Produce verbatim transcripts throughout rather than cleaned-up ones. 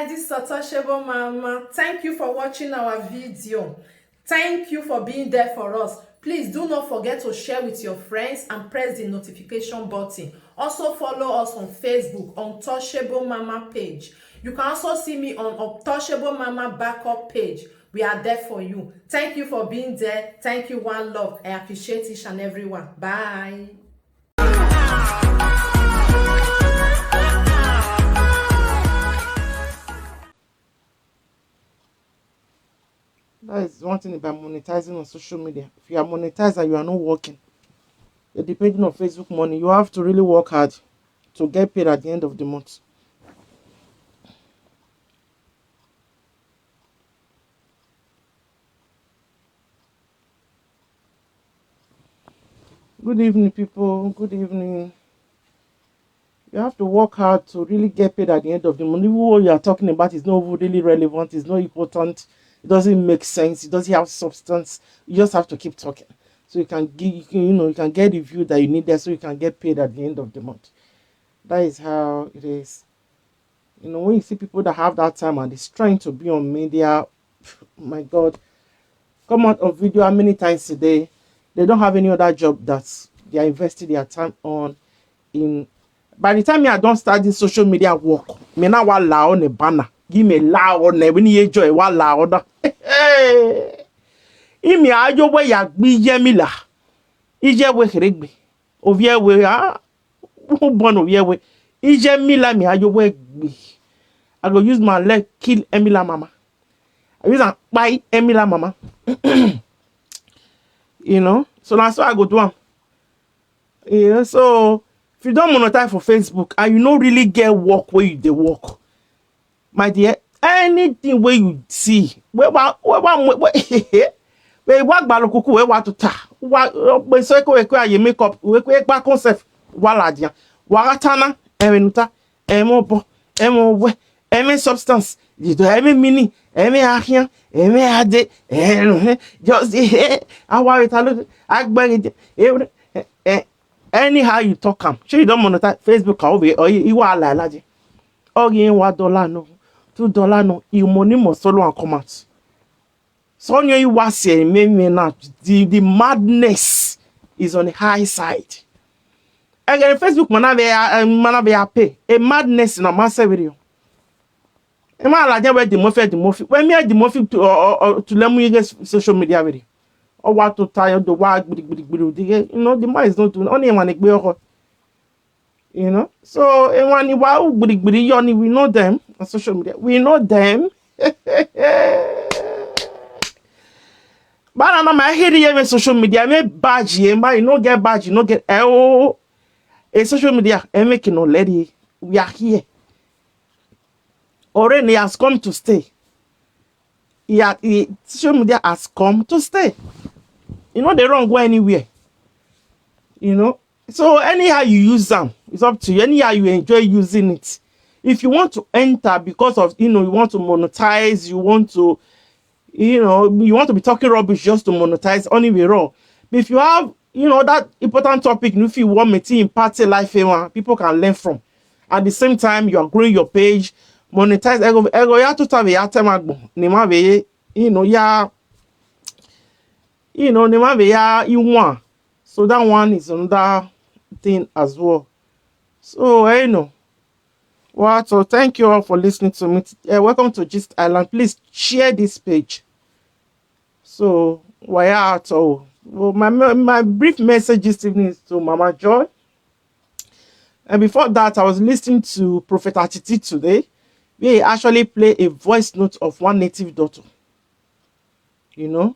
This is Untouchable Mama. Thank you for watching our video. Thank you for being there for us. Please do not forget to share with your friends and press the notification button. Also follow us on Facebook, Untouchable Mama page. You can also see me on Untouchable Mama backup page. We are there for you. Thank you for being there. Thank you, one love. I appreciate each and every one. Bye. That is one thing about monetizing on social media. If you are monetized and you are not working, you're depending on Facebook money. You have to really work hard to get paid at the end of the month. Good evening, people. Good evening. You have to work hard to really get paid at the end of the month. Even what you are talking about is not really relevant, it's not important, it doesn't make sense, it doesn't have substance. You just have to keep talking. So you can give, you can, you know, you can get the view that you need there, so you can get paid at the end of the month. That is how it is. You know, when you see people that have that time and is trying to be on media, my God, come out on video how many times a day? They don't have any other job that they are investing their time on. In, by the time I don't start this social media work, me now wa la on a banner. Give me la on a, when you enjoy, wa la on that. Imi ayo we ya gbe iye mi la. Iye we khere gbe. Ovie we, ah, born ovie we. Iye Emila mi ayo we gbe. I go use my leg kill Emila mama. I use am kpai Emila mama. You know, so na so I go do am. You know, so if you don't monetize for Facebook and you no really get work where you dey work, my dear, anything wey you see, wey wa, wey wa, wey, wey wa gba lokuku, wey wa tuta, wa, pe so ko, wey ko aye makeup, wey ko ekpa concept, wa ladian, wa gha ta na, ẹmwẹ nuta, ẹmwẹ obọ, ẹmwẹ owẹ, ẹmwẹ substance, you do ẹmwẹ mini, ẹmwẹ akhian, ẹmwẹ ade, ẹmwẹ, just, awa reta lo, agbẹghe, anyhow you talk am, shey you don monetize Facebook, a, ovbe, or you, you wa la ladian. Ọ ghi wa dollar nọ, two dollar nọ, imọ ni mọ solo and come out. So ọni i wa si ẹmwẹ mwẹ na, the, the madness is on the high side. Ẹghẹ ne Facebook ma na vbe ya, eh, ma na vbe ya pay, a madness na ma sẹ vberriọ. Ẹ ma ladian wẹ Eddie Murphy, Eddie Murphy. Wẹ miẹn Eddie Murphy to, ọ, ọ, ọ, to lẹ mu ighe social media vberriọ. Ọ wa tota, ọ do wa gbirigbidigbiri odighe. You know, the man is not doing, ọni emwa ne egbe ọkhọ. You know, so emwa ni wa ru gbirigbiri yọ ni, we know them on social media. We know them. But na ma hear ye social media, me badge ye, ma you no get badge, you no get, eh, oh, a social media, eh, make no lady. We are here. Already has come to stay. Yeah, social media has come to stay. You know, they don't go anywhere. You know, so anyhow you use them, it's up to you. Anyhow you enjoy using it. If you want to enter because of, you know, you want to monetize, you want to, you know, you want to be talking rubbish just to monetize, anyway, raw. But if you have, you know, that important topic, if you want me to impact a life, eh, people can learn from. At the same time, you are growing your page, monetize. Ego, ego ya tuta vbe ya tema gbọn, ni ma vbe, you know, ya, you know, ni ma vbe ya iwan. So that one is another thing as well. So, eh, you know, well, so thank you all for listening to me. Uh, welcome to Gist Island. Please share this page. So, why at all? Well, my, my brief message this evening is to Mama Joy. And before that, I was listening to Prophet Atiti today, where he actually played a voice note of one native doctor. You know,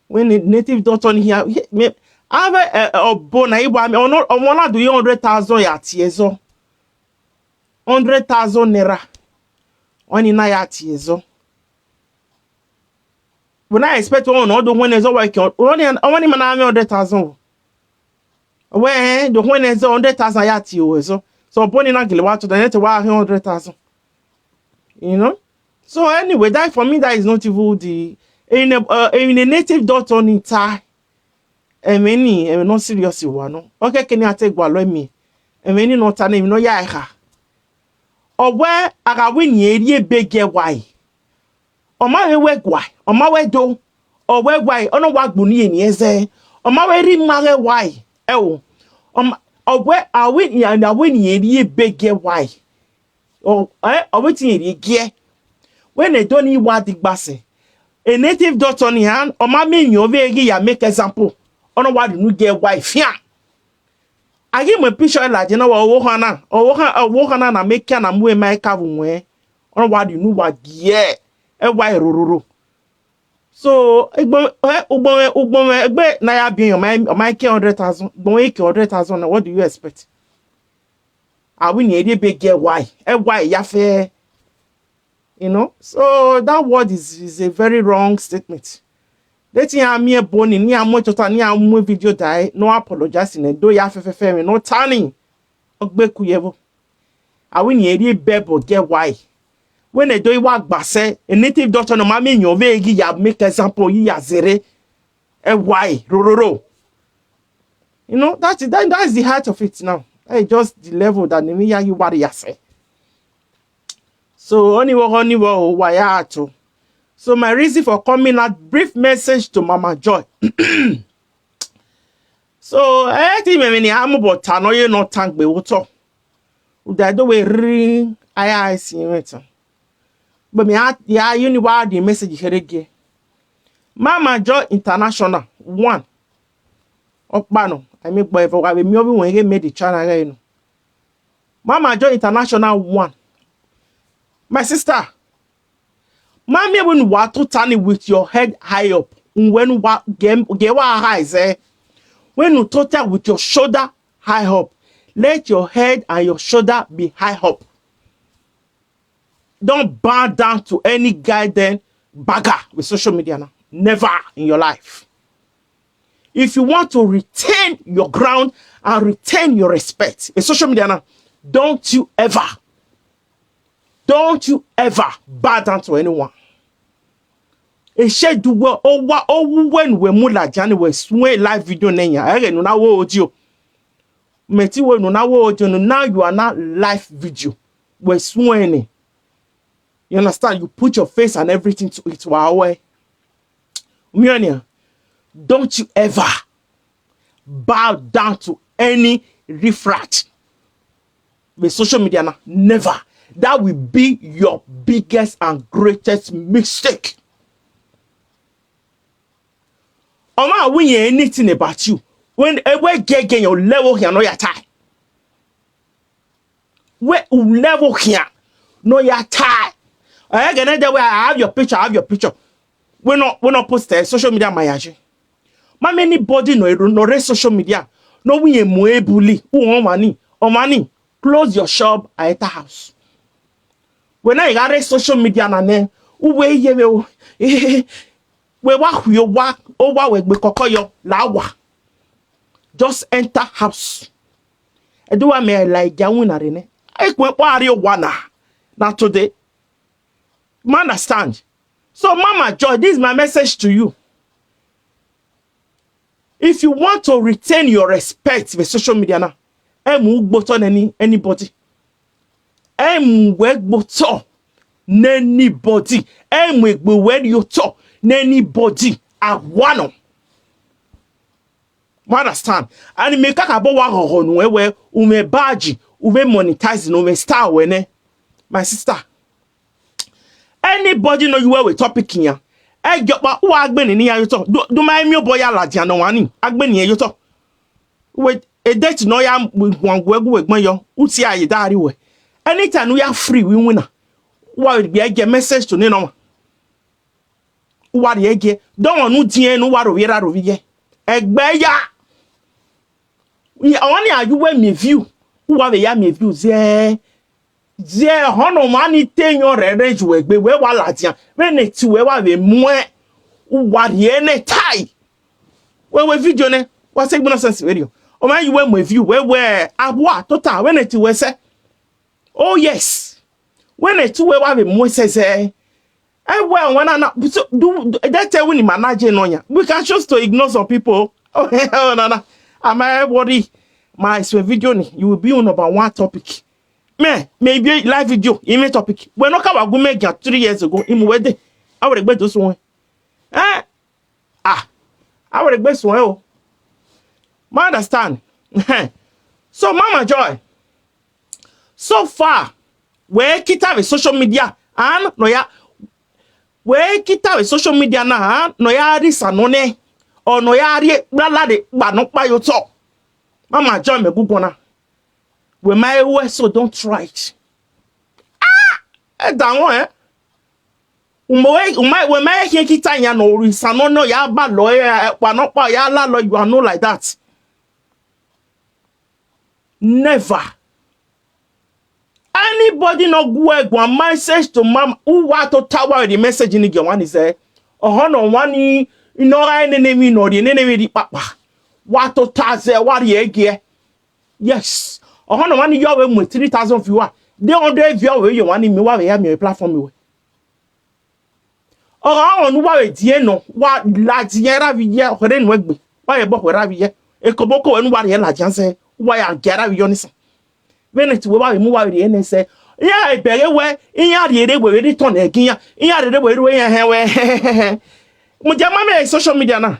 when the native doctor here, he, me, I have a, a, a bona, I want, I want to do hundred thousand ya tiezo. Hundred thousand naira. Oni na ya tiezo. When I expect one, all the one is over, only, only man have hundred thousand. Wẹ, eh, the one is hundred thousand ya ti o so. So, boni na gele wa to the net wa hundred thousand. You know? So anyway, that for me, that is not even the, in a, uh, in a native doctor ni ta. Ẹmwẹ ni, ẹmwẹ not serious wa no. Okay, can you take gualo mi? Ẹmwẹ ni not an, no ya ha. ọ wẹ a gha wẹ eni rhie ebe gie ẹwae. Ọ ma vbe wẹ guae, ọ ma wẹ do, ọ wẹ ẹwae, ọ nọ wa gbe unu ye eni ẹzẹ. Ọ ma vbe rhie ima ghẹ ẹwae. Ẹ o, ọ ma, ọ wẹ a wẹ eni, a wẹ eni rhie ebe gie ẹwae. Ọ, ẹ, ọ vbe te irẹn rhie giẹ. Wẹ ne Ẹdo ni wa digba sẹ, a native doctor nian, ọ ma miẹn emwi ọ vbe ghi ya make example, ọ nọ wa rhie unu gie ẹwae fian. A ghi mu picture ladian na, ọvbokhan na, ọvbokhan, ọvbokhan na ne a miẹn ekian na mu emwa ẹka vbe uwẹn, ọ nọ wa rhie unu wa gie ẹwae rororo. So, egbọn, ẹ, ugbọnmwẹ, ugbọnmwẹ egbe ne a ya biẹ yan, ọ ma, ọ ma ke hundred thousand, ugbọnmwẹ ke hundred thousand na, what do you expect? A wẹ eni rhie ebe gie ẹwae, ẹwae ya fẹ. You know, so that word is, is a very wrong statement. De te iran miẹn ẹbo ni, ne iran mu tota, ne iran mu video dae, ne ọ apologize nẹ, do ya fẹfẹfẹ mwẹ ne ọ ta ni, ọ gbe ku ye ẹvbo. A wẹ eni rhie ebe ẹbọ gie ẹwae. Wẹ ne Ẹdo i wa gba sẹ, a native doctor ne ọ ma miẹn emwi ọ vbe ghi ya make example, yi ya zẹrẹ ẹwae rororo. You know, that is, that, that is the height of it now. That is just the level that ne emwi ya ghi wa rhie ya sẹ. So, ọni vbe ọghọ, ọni vbe ọghọ, wa ya to. So, my reason for coming out, brief message to Mama Joy. So, ẹ te mwẹ emwi ne a mobọ ta ne ọ ye ne ọ tangbe vbe otọ. Uda do vbe rri aya ẹse mwẹ tan. But me a, ya, you know what the message here again. Mama Joy International, one. Ọkpa nọ, I mean, boy, if I be me, we won't get made the channel, you know. Mama Joy International, one. My sister, ma miẹn wẹ ne uwa tota ni with your head high up. Wẹ ne uwa gie, gie wa high zẹ. Wẹ ne u tota with your shoulder high up. Let your head and your shoulder be high up. Don't bow down to any guy then bagger with social media now. Never in your life. If you want to retain your ground and retain your respect with social media now, don't you ever, don't you ever bow down to anyone. Eschedu wẹ, ọ wa, ọ wu wẹ ne uwẹ mu ladian ne uwẹ suẹn live video nẹ yan, ẹghẹ ne u na wo audio. Mẹ te wẹ ne u na wo audio, now you are now live video. Wẹ suẹn nẹ. You understand? You put your face and everything to it. Wa wẹ. Don't you ever bow down to any riffraff with social media now. Never. That will be your biggest and greatest mistake. Ọ ma wẹ irẹn anything about you. Wẹ, wẹ gẹgẹ yan, u lẹ vbe okhian ne ọ ya tae. Wẹ u lẹ vbe okhian ne ọ ya tae. Ẹghẹ ne dẹ wẹ, I have your picture, I have your picture. Wẹ nọ, wẹ nọ post ẹ, social media ma ya je. Ma miẹn anybody nọ, nọ rre social media ne ọ wẹ irẹn mu e bully, u họn ọmwa ni, ọmwa ni, close your shop, I enter house. Wẹ na i gha rre social media na nẹ, u wẹ ye vbe o, wẹ wa khui owa, owa wẹ gbe kọkọ yọ la owa. Just enter house. Ẹdẹ uwa mẹ la igia winna rre nẹ. Ekun ẹkpo a rrie owa na, na today. Ma understand? So, Mama Joy, this is my message to you. If you want to retain your respect with social media now, ẹ mu gbe otọ ne any, anybody. Ẹ mu wẹ gbe otọ ne anybody. Ẹ mu egbe wẹ rhie otọ ne anybody. A wa nọ. You understand? And mẹ kakabọ wa ghọghọ nuẹn wẹ, u mwẹ badge, u vbe monetize ne u mwẹ star wẹ nẹ. My sister, anybody nọ ye uwẹ vbe topic iran, ẹgiọkpa, u wa gbẹnnẹ ne iran ye otọ. Do, do ma miẹn obọ ya ladian ne ọmwa ni, a gbẹnnẹ iran ye otọ. Wẹ, a date ne ọ ya guan gu ẹgu wẹ gbẹn yọ, u tie a ye da rrie uwẹ. Anytime ne u ya free vbe iwinna, u wa vbe gbe ẹgiẹ message to nene ọmwa. U wa rrie ẹgiẹ, dọmwẹ ne u diẹn ne u wa rovbi erha rovbi iye. Ẹgbẹ ya. Ọmwa ni a ye uwẹ miẹn view, u wa vbe ya miẹn view zẹ, zẹ ọhọn ne ọmwa ni te yọn rẹ rre ju wẹ gbe, wẹ wa ladian, vbene te uwẹ wa vbe muẹn, u wa rhie nẹ tae. Wẹ wẹ video nẹ, wa sẹ egbe nonsense vberriọ. Ọmwa ye uwẹ mu view, wẹ wẹ, a wa tota, vbene te uwẹ sẹ. Oh yes. Wẹ ne te uwẹ wa vbe mu ẹsẹ zẹ. Ẹ wẹ ọmwa na na, so, do, that tell we ni ma na je nọ yan. We can choose to ignore some people. Oh, na na. Am I worry? My, so video ni, you will be on number one topic. mẹ, mẹ bi live video, I mwẹ topic. Wẹ ne ọ ka wa gu mẹ gian three years ago, I mu wẹ dee. Awẹrhegbe do suẹn. Eh? Ah, awẹrhegbe suẹn o. Ma understand. So, Mama Joy, so far, wẹ kita vbe social media, and no ya, wẹ kita vbe social media na, and no ya rhie isan nọ nẹ, ọ nọ ya rhie ekpalare kpa nọ kpa ye otọ. Mama Joy, mẹ guguan na. Wẹ ma he wẹ, so don't try it. Ah! Ẹ da wọn, eh? Umo, wẹ ma, wẹ ma he khian kita yan ne ọ rhie isan nọ nẹ, ọ ya ba lọ, eh, kpa nọ kpa, ọ ya la lọ, you are not like that. Never. Anybody ne ọ gu ẹre guan message to Mama, uwa tota wa rhie message ni gie ọmwa ni zẹ. Ọhọn ne ọmwa ni, ne ọ gha nene emwi ne ọ rhie nene emwi rhie kpakpa. Wa tota zẹ, wa rhie gie. Yes. Ọhọn ne ọmwa ni yọ vbe mu three thousand viewer. De hundred viewer vbe ye ọmwa ni miẹn, wa vbe ya miẹn vbe platform wẹ. Ọ gha rọnmwẹ ne uwa vbe die nọ, wa ladian ra vbe ye ọkhuẹ ne uwẹ gbe, wa vbe bọ ọkhuẹ ra vbe ye. Ekoboko wẹ ne uwa rhie ladian zẹ, uwa ya gie ra vbe ye ọnisan. Vbene te uwẹ wa vbe mu uwa vbe rhie nẹ zẹ, iran ebẹghe wẹ, iran rhie rre wẹ vbe rhie tọn ẹgi iran, iran rhie rre wẹ rue iran hẹn wẹ. Mudia ma miẹn social media na.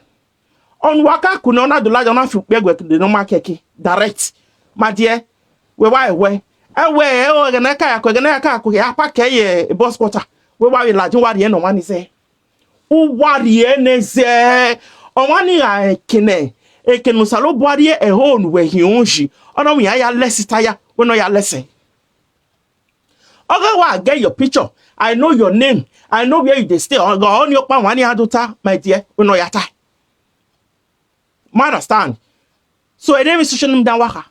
Ọna uwa ka ku nẹ, ọ na do ladian, ọ na fi ukpẹ guẹ de ne ọ ma kẹki direct. Ma diẹ, wẹ wa ẹwẹ. Ẹwẹ, ẹghẹ ne a ka ya ku, ẹghẹ ne a ka ya ku, a pa kẹ ye bus quarter. Wẹ wa vbe ladian, wa rhie ne ọmwa ni zẹ. Uwa rhie ne zẹ, ọmwa ni gha eke nẹ, eke ne Osanobua rhie ẹho ne uwẹ hin ọn yi, ọ na wẹ iran ya lẹ sita ya, wẹ ne ọ ya lẹ sẹ. Ọ ghe wa get your picture, I know your name, I know where you dey stay, ọ ghe ọnii ọkpa ọmwa ni a do ta, my dear, wẹ ne ọ ya ta. Ma understand? So, ẹ rẹ emwi social media wa kha.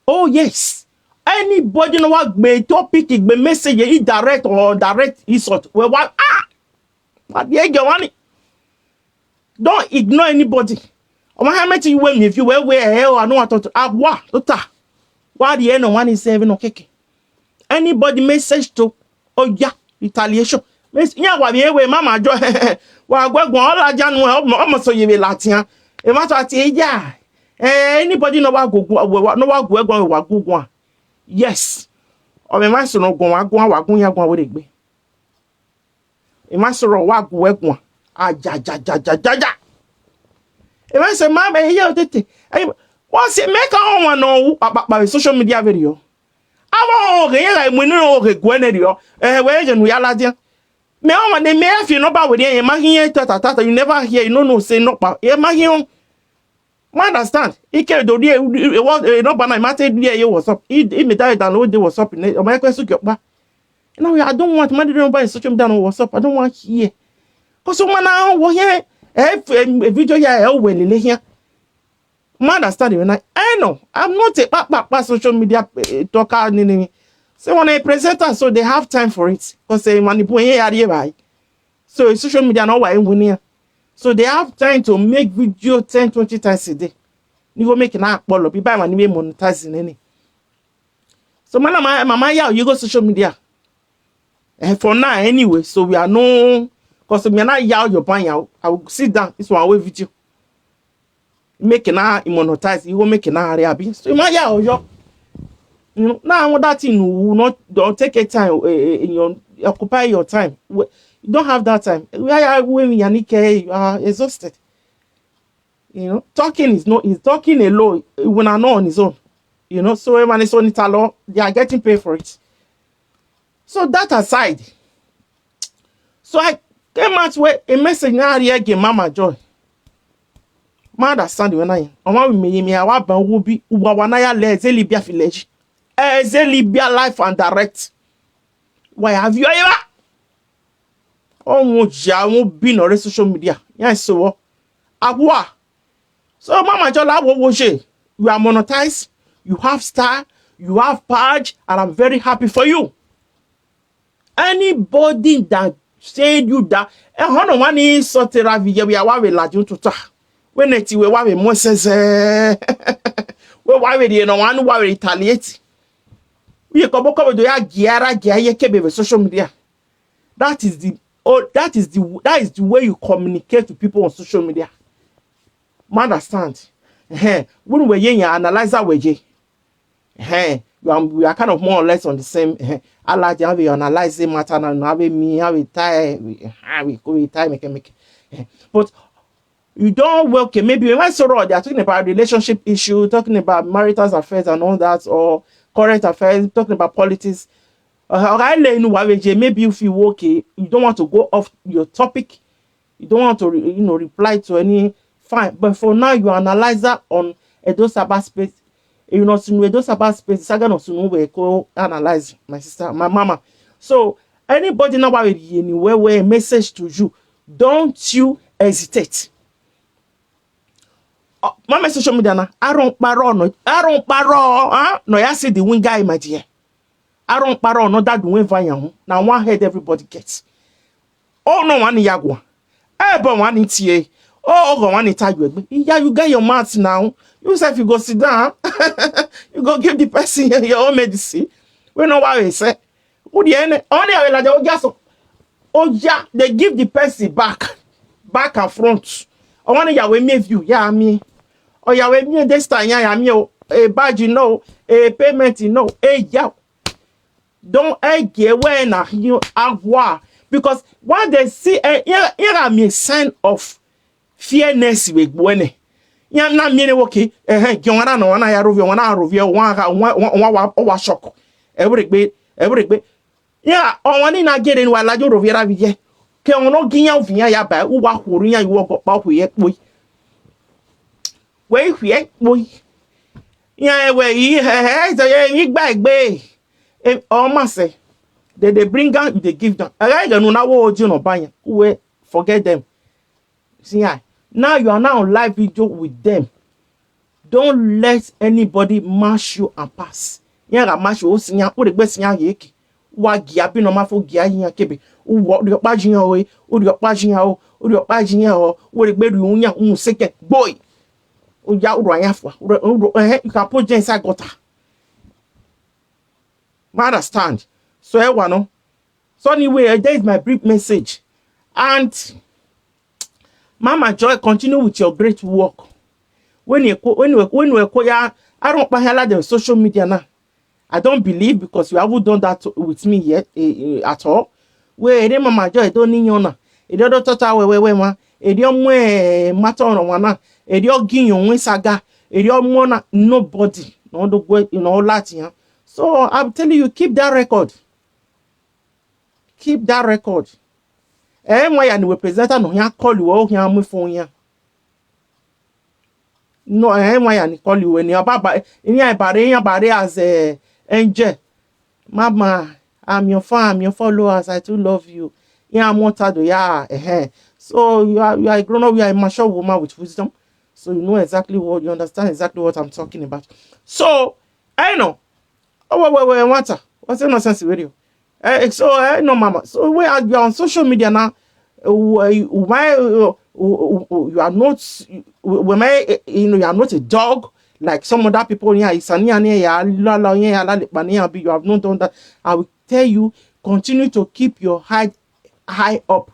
Oh, yes. Anybody ne wa gbe topic, gbe message, indirect or direct insult, wẹ wa, ah! Wa die gie ọmwa ni. Don't ignore anybody. Ọmwa hẹ mẹ te uwẹ miẹn view, wẹ wẹ ẹ, ọ, anu wa tọtọ, a wa tota. Wa rhie ne ọmwa ni zẹ vbene ọ kẹkẹ. Anybody message to, oya, retaliation. Mes-, iran wa vbe wẹ Mama Joy, wa gu ẹre guan, ọ ladian nuẹn, ọ must ye vbe ladian. Emwa ta tie ya. Eh, anybody ne ọ wa gu, gu, wa, wa, ne ọ wa gu ẹre guan, wa gu guan. Yes. Ọ mwẹ emwa eso ne ọ guan, wa guan, wa gu iran guan wẹ rre egbe. Emwa eso rọ wa gu ẹre guan. Ajajajajaja. Emwa eso ma mẹ ye otete. Ẹ, wọ́n sì mẹ ka ọmwa ne ọ ru kpakpakpa vbe social media vberriọ. Avbe ọmwa ọghe iran gha mu ene ọghe guẹ nẹ rriọ, ẹ, wẹ ghe ne u ya ladian. Mẹ ọmwa ne mẹ ya fi nọmba werriẹ, ẹ ma ghi iran ta ta ta ta, you never hear, you no know say nọkpa, ẹ ma ghi iran. Ma understand? I kere do rhie, e, e, e, nọmba na, I ma te rhie ye WhatsApp. I, I mẹ da download the WhatsApp nẹ, ọ ma kue suki ọkpa. Now, I don't want, ma rhie nọmba in social media ne WhatsApp, I don't want hear. Cause ọmwa na wọ hiẹn, ẹ, ẹ, video ya, ẹ, wẹ lele hian. Ma understand you now. I know I'm not a kpakpakpa social media, eh, talker, nini. So when a presenter, so they have time for it. Cause, eh, mani bu yen ya rhie evbare. So social media no wa winning. So they have time to make video ten, twenty times a day. Ni go make na kpọlọ, bi ba mani be monetize nini. So ma na ma, ma, ma ya you go social media. Eh, for now, anyway, so we are no, cause me na ya your ban ya, I will sit down, this one way video. Make na monetize, you go make na area abi. So ma ya yo. You know, now I want that thing, you not, don't take your time, eh, eh, you occupy your time. We, you don't have that time. We are, we, we are, you are exhausted. You know, talking is not, is talking alone, when I know on his own. You know, so when it's on it alone, they are getting paid for it. So that aside, so I came out with a message now here again, Mama Joy. Ma understand when I, ọmwa vbe me, me, I wa ban wo bi, uwa wa na ya lẹ, eze Libya village. Eze Libya live and direct. Why have you ever? Ọmwa ya, ọmwa bi nọ rre social media. Ya so what? Awa. So, Mama Joy, la wo wo je. You are monetized, you have star, you have badge, and I'm very happy for you. Anybody that say you that, eh, hono wani so te ra vi ye, we are wa we la jun tuta. We ne ti we wa we mo sẹsẹ. We wa we rie no wani wa we retaliate. We ko bo ko do ya gia ra gia ye kebe vbe social media. That is the, oh, that is the, that is the way you communicate to people on social media. Ma understand? Ehn, when we ye yan analyzer we ye. Ehn, You are, we are kind of more or less on the same. Eh, I like to have analyze the matter now. Have me, have a tie, have a tie, make it, make it. Eh, but you don't, well, okay, maybe when I saw they are talking about relationship issue, talking about marital affairs and all that, or current affairs, talking about politics. Uh, okay, maybe you feel okay, you don't want to go off your topic, you don't want to re- you know, reply to any, fine. But for now, you are analyzer on Edo Sabbath space. You know, sunu Edo Sabbath space, saga no sunu we go analyze, my sister, my mama. So anybody now will be anywhere where a message to you, don't you hesitate. Uh, my message social media na, I don't paro no, I don't paro, huh? No, I see the wing guy, my dear. I don't paro no that the wing vine, na one head everybody gets. Oh no, one yagua. Eh, but one in tie. Oh, oh, one in tie you. Yeah, you get your mouth now. You sef, you go sit down. You go give the person your own medicine. We know what we say. Who the end? Only I will like, oh, just, oh, yeah, they give the person back, back and front. I want to Yahweh me view, yeah, me. Oh, Yahweh me this time, yeah, yeah, me. Oh, a badge, no, a payment, no, a yeah. Don't egie wẹ na hiọn awa, because when they see, eh, iran, iran miẹn sign of fairness vbe egbe nẹ. Iran na miẹn ne wo ke, eh, eh, gie ọmwa na nọ, ọmwa na ya rovbiẹ, ọmwa na rovbiẹ, ọmwa gha, ọmwa, ọmwa, ọmwa wa, ọ wa shock. Ẹ vbe rhe gbe, ẹ vbe rhe gbe. Iran, ọmwa ni na gere ne uwa la yo rovbiẹ ra vbe ye. Ke ọmwa ne ọ gie iran uvi iran ya ba, uwa khuorre iran ye uwu ọgọkpa, ọ khuẹ ye kpoi. Wẹ i khuẹ kpoi. Iran wẹ i hẹhẹ, zẹ ye emwi gba egbe. Eh, ọ ma sẹ, they dey bring am, you dey give them. Ẹghẹ ẹghẹ ne u na wo odiọn ne ọ ba yan, u wẹ forget them. See, ah, now you are now on live video with them. Don't let anybody mash you and pass. Iran gha mash you, o si yan, u rhe gbe si yan ye eke. Wa gia bi ne ọ ma fo gia yi iran kebe. U wọ, u rhiọkpa yi iran o, u rhiọkpa yi iran o, u rhiọkpa yi iran o, u rhe gbe rhie uyan, u mu seke gboi. U ya, u rua iran fua. U rua, u rua, eh, you can put them inside gutter. Ma understand? So, ẹ wa nọ. So anyway, eh, that is my brief message. And Mama Joy, continue with your great work. When you co- when you when you ko ya, I don't pa hala the social media now. I don't believe, because you haven't done that with me yet, eh, eh, at all. Wẹ erriọ Mama Joy do ni yan na. Erriọ do tota wẹ wẹ wẹ ma. Erriọ mu, eh, matter ọmwa na. Erriọ gi yan wẹ saga. Erriọ mu na, nobody. No do gwe, you know, lati yan. So I'm telling you, keep that record. Keep that record. Eh, why you presenter no yan call you, oh, yan mu phone yan. No, eh, why you call you when you ba ba, iran ba re, iran ba re as, eh, angel. Mama, I'm your fan, I'm your followers, I too love you. Yeah, I'm what I do, yeah, eh. So you are, you are a grown up, you are a mature woman with wisdom. So you know exactly what, you understand exactly what I'm talking about. So, I know. Oh, wait, wait, wait, what? What's the nonsense with you? Eh, so, eh, no, Mama. So when you are on social media now, uh, why, uh, you are not, when my, eh, you know, you are not a dog like some other people here. Isani and here, la la here, la la, you have not done that. I will tell you, continue to keep your head high up.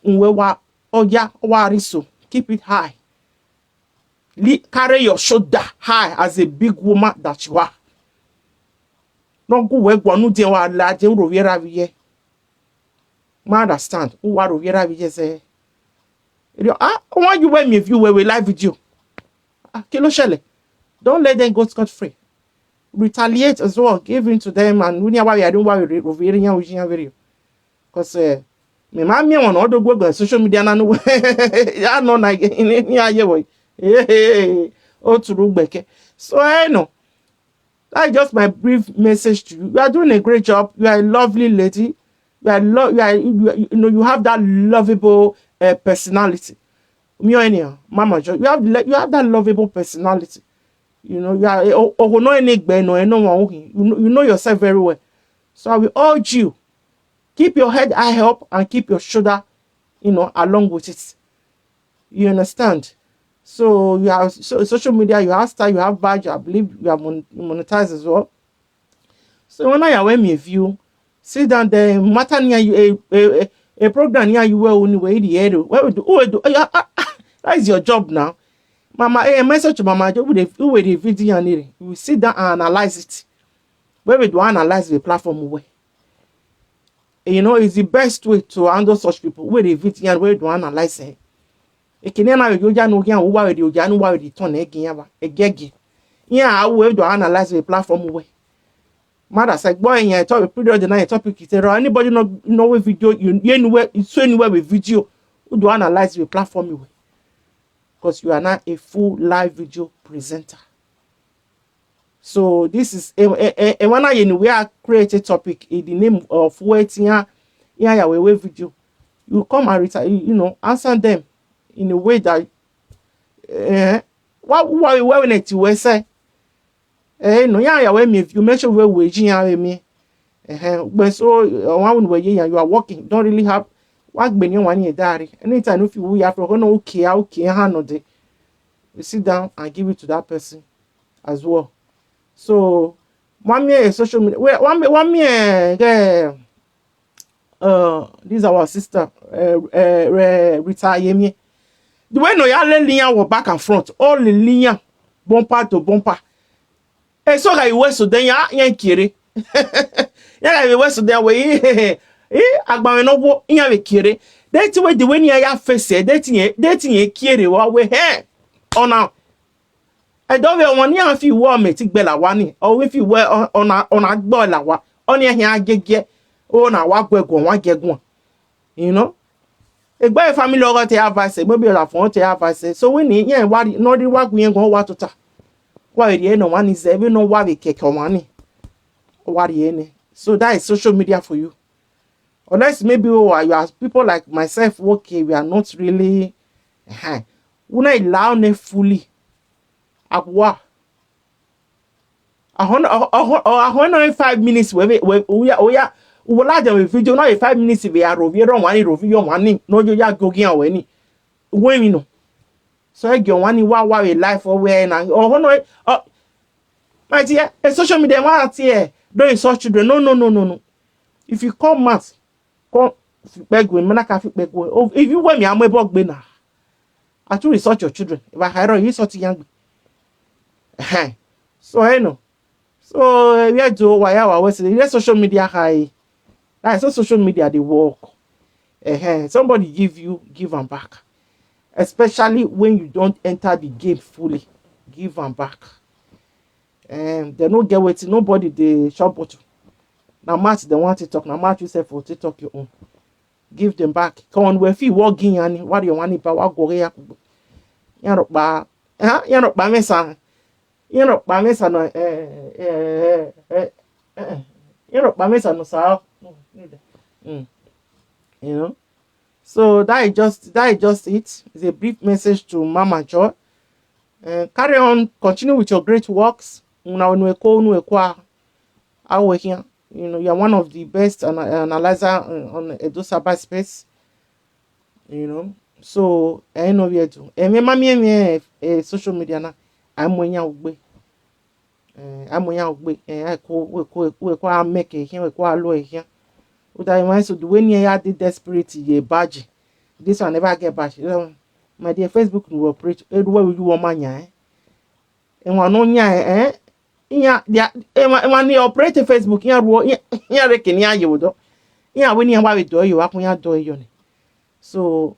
Nwe wa, oya, wa riso. Keep it high. Li- carry your shoulder high as a big woman that you are. No go wẹ guan udiẹn wa ladian, u ro vbiẹ ra vbiẹ. Ma understand, u wa ro vbiẹ ra vbiẹ zẹ. Erriọ, ah, I want you, when me view we, we live video. Ah, kí ló ṣẹlẹ̀? Don't let them go scot free. Retaliate as well, give in to them, and we never we are doing what we ro vbiẹ yan, we yan video. Because, eh, me ma miẹn wọn na, ọ do gbẹgbẹ social media na nu. Ya nọ na, ni aye wẹ. Eh, o turu gbẹkẹ. So, eh, no. That's just my brief message to you. You are doing a great job. You are a lovely lady. You are, lo- you are, you, are- you know, you have that lovable, uh, personality. Me or anyhow, Mama Joy, you have, le- you have that lovable personality. You know, you are, oh, oh, no, any gbe, no, no one, you know, you know yourself very well. So I will urge you, keep your head high up and keep your shoulder, you know, along with it. You understand? So you have so, social media, you have star, you have badge, I believe you are mon- monetized as well. So when I am with you, sit down there, matter near you, a, a, a program near you, where only way the head, where we do, who we do, ah, ah, ah, that is your job now. Mama, eh, message to Mama, who will, who will the video and it. You will sit down and analyze it. Wẹ vbe do analyze vbe platform wẹ. You know, it's the best way to handle such people. Wẹ rhie video iran, wẹ do analyze ẹre. Ekene na vbe yo ya ne u khian, u wa vbe rhie oya ne u wa vbe rhie tọn nẹ gie iran vba. Ẹgiẹgiẹ. Iran a ru, wẹ do analyze vbe platform wẹ. Ma da sẹ gbe iran, e topic, period na, e topic te rrọọ. Anybody nọ, nọ wẹ video, you, you anywhere, you so anywhere with video, u do analyze vbe platform wẹ. Because you are now a full live video presenter. So this is, eh, eh, eh, eh, when I, in a way, I create a topic in the name of wẹ te iran, iran ya wẹ wẹ video. You come and reta-, you, you know, answer them in a way that, eh, wa, wa, wa, wẹ ne ti wẹ sẹ. Eh, no, iran ya wẹ miẹn view, make sure wẹ wẹ ji iran vbe miẹn. Eh, but so, uh, one way you, you are working, don't really have, wa gbe ni wan ni da rre. Anytime if you, we have, no, okay, okay, hand on the, you sit down and give it to that person as well. So, wa miẹn social media, wa, wa miẹn, wa miẹn, eh, uh, this our sister, uh, uh, Re-, Rita Yemie. The way no ya lele iran wọ back and front, ọ lele iran bumper to bumper. Eso gha i wẹ so de iran, iran kere. Iran gha i wẹ so de iran wẹ, i, i, agbanmwẹ ne ọ wo, iran vbe kere. De te wẹ the way ne iran ya face ẹre, de te iran, de te iran kere vbe wẹ, hẹ, ọna. Ẹdẹ ọvbehe ọmwa ne iran fi wẹ ọ mẹ te gbe la owa ni, ọ vbe fi wẹ ọ, ọna, ọna gbe la owa, ọnii khian giẹgiẹ, ọ na wa gu ẹguọn, wa gie ẹguọn. You know? Egbe family ọghe te advice, maybe ọdafọn te advice. So wẹ ne iran wa rhie, ne ọ rhie wa gu iran ẹguọn, wa tota. Wa vbe rhie ne ọmwa ni zẹ, vbene ọ wa vbe kẹkẹ ọmwa ni, ọ wa rhie nẹ. So that is social media for you. Unless maybe, oh, you are people like myself, okay, we are not really, uh-huh. Una allow ne fully. Agua. Ahọn, ahọn, ahọn na five minutes, wẹ, wẹ, oya, oya, u wa ladian vbe video na five minutes vbe ya rhovbiẹ rre ọmwa ni, rhovbiẹ ọmwa ni, ne ọ yo ya gie ogian wẹ ni. Wẹ emwi nọ. So, ẹ gie ọmwa ni wa, wa vbe life ọ wẹ na. Ọhọn nọ, ọ, my dear, eh, social media, wa tie, don't insult children. No, no, no, no, no. If you come out, come, fi ikpẹ gue, mẹ na ka fi ikpẹ gue. Oh, if you wẹ mẹ a mu ẹbọ gbe na, I too insult your children. If I hire you, insult iran gbe. Ẹhẹn. So, ẹ nọ. So, eh, where do wa ya wa wẹ sẹ, where social media high? That's how social media dey work. Ẹhẹn. Somebody give you, give am back. Especially when you don't enter the game fully, give am back. Um, they no get wetin, nobody dey chop bottle. Na mouth they want to talk, na mouth you sef for take talk your own. Give them back. Come on, we feel what gin yani, what you want ba, wa go ya kugbo. Iran rhọkpa, eh, iran rhọkpa mẹ sa, iran rhọkpa mẹ sa nọ, eh, eh, eh, eh, eh, eh. Iran rhọkpa mẹ sa nọ sa. Mm. You know? So that is just, that is just it. It's a brief message to Mama Joy. Uh, carry on, continue with your great works. Una unu eko, unu eko a, a wẹ khian. You know, you are one of the best ana-, analyzer on, on Edo cyberspace. You know, so, eh, no we do. Eh, me ma mi, eh, eh, social media na, a mu iran ugbe. Eh, a mu iran ugbe, eh, a ko, we ko, we ko a make e khian, we ko a lo e khian. Uda, you want to do when you are the desperate, ye badge. This one never get badge. You know, my dear, Facebook will operate. Everywhere you want my, eh? Emwa ne ọ yan, eh? Iran, dia, emwa, emwa ni operate Facebook, iran ruo, iran, iran rre eke ne iran ye vbe odọ. Iran wẹ ne iran wa vbe do ẹre yo, wa kun iran do ẹre yo ni. So,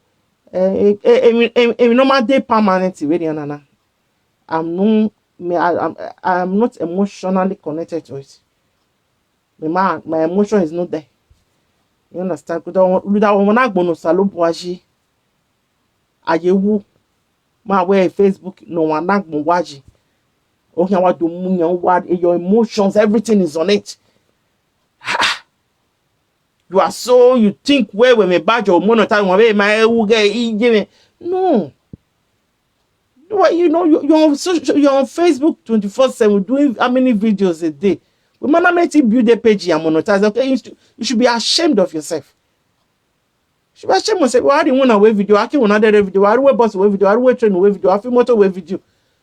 eh, eh, eh, emwi, emwi, emwi ne ọ ma dey permanent vberriọ nana. I'm no, me, I, I'm, I'm not emotionally connected to it. My, my, my emotion is not there. You understand? Rhunmwuda ọmwa ne agbọn ne Osanobua yi, a ye wu, ma wẹ Facebook ne ọmwa ne agbọn wa yi. Ọ khian wa do mu yan wa, your emotions, everything is on it. You are so, you think wẹ, wẹ mẹ badge or monetize, wan vbe ma ẹ wu ghe iye mwẹ. No. Well, you know, you, you're on social, you're on Facebook twenty-four seven, doing how many videos a day? We man, make it build a page and monetize. Okay, you should, you should be ashamed of yourself. You should be ashamed of yourself. Wa rhie winna wẹ video, wa ki winna dẹrẹ video, wa rhie wẹ bus wẹ video, wa rhie wẹ train wẹ video, wa fi motor wẹ video.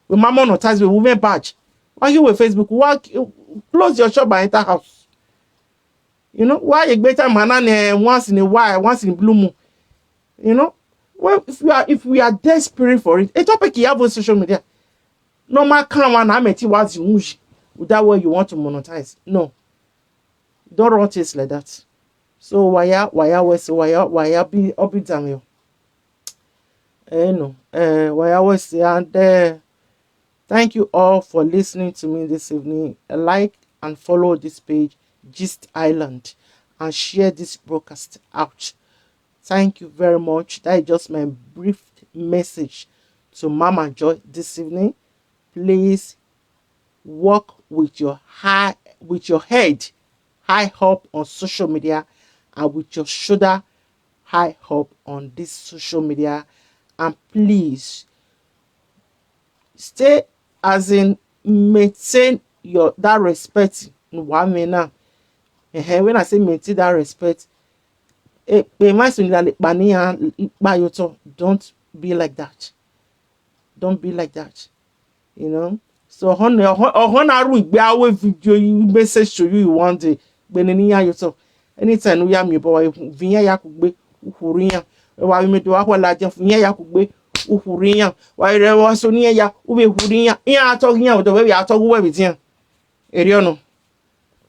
We ma monetize, we women badge. Wa ghi wẹ Facebook, wa ki-, close your shop and enter house. You know, wa ye egbe time na ni, eh, once in a while, once in blue moon. You know, well, if we are, if we are desperate for it, a topic you have on social media. No ma kan wa na mẹ te wa zi unu yi. Without what you want to monetize. No. Don't run things like that. So waya, waya wese, waya, waya bi, obi dami. Eh, no. Eh, waya wese, and, eh, thank you all for listening to me this evening. Like and follow this page, Gist Island, and share this broadcast out. Thank you very much. That is just my brief message to Mama Joy this evening. Please work with your high, with your head high up on social media and with your shoulder high up on this social media. And please stay, as in, maintain your, that respect ne uwa mwẹ na. Ehen, when I say maintain that respect, ekpe emwa eso ni la le ekpa ne iran kpa ye otọ, don't be like that. Don't be like that. You know? So, ọhọn, ọhọn, ọhọn na ru igbe aro video, message to you one day. Gbe ne iran ye otọ. Anytime ne u ya miẹn obọ, wa viọ iran ya kugbe, u khurhu iran. Wa vbe miẹn do wa khuẹ ladian, viọ iran ya kugbe, u khurhu iran. Wa rre wa so ne iran ya, u vbe khurhu iran. Iran a tọghe iran, odọ wẹ vbe a tọghe uwẹ vbe edian. Erriọ nọ.